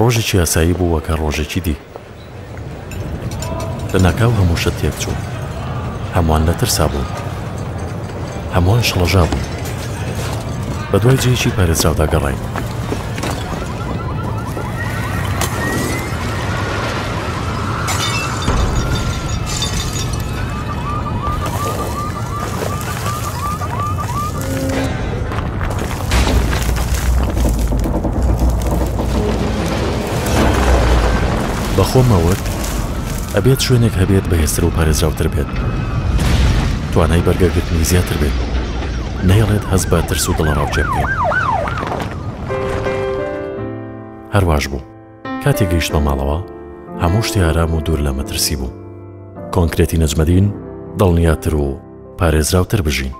ڕۆژێکی ئاسایی بوو وەک هەر ڕۆژێکی دی. لە ناکاو هەموو شت تێکچوو. هەمووان لە ترسا بوون. هەمووان شڵەژا بوون. بە دوای جێیەکی پارێزراودا گەڕاین. بە خۆمە وت ئەبێت شوێنێک هەبێت بەهێزتر و پارێزراوتر بێت توانای بەرگەگرتنی زیاتر بێت نەیڵێت هەست بە ترس و دڵەڕاوکێ بکەین هەرواش بوو کاتێک گەیشتمە ماڵەوە هەموو شتێ ئارام و دوور لە مەترسی بوو. کۆنکرێتی نەجمەدین دڵنیاتر و پارێزراوتر بژین.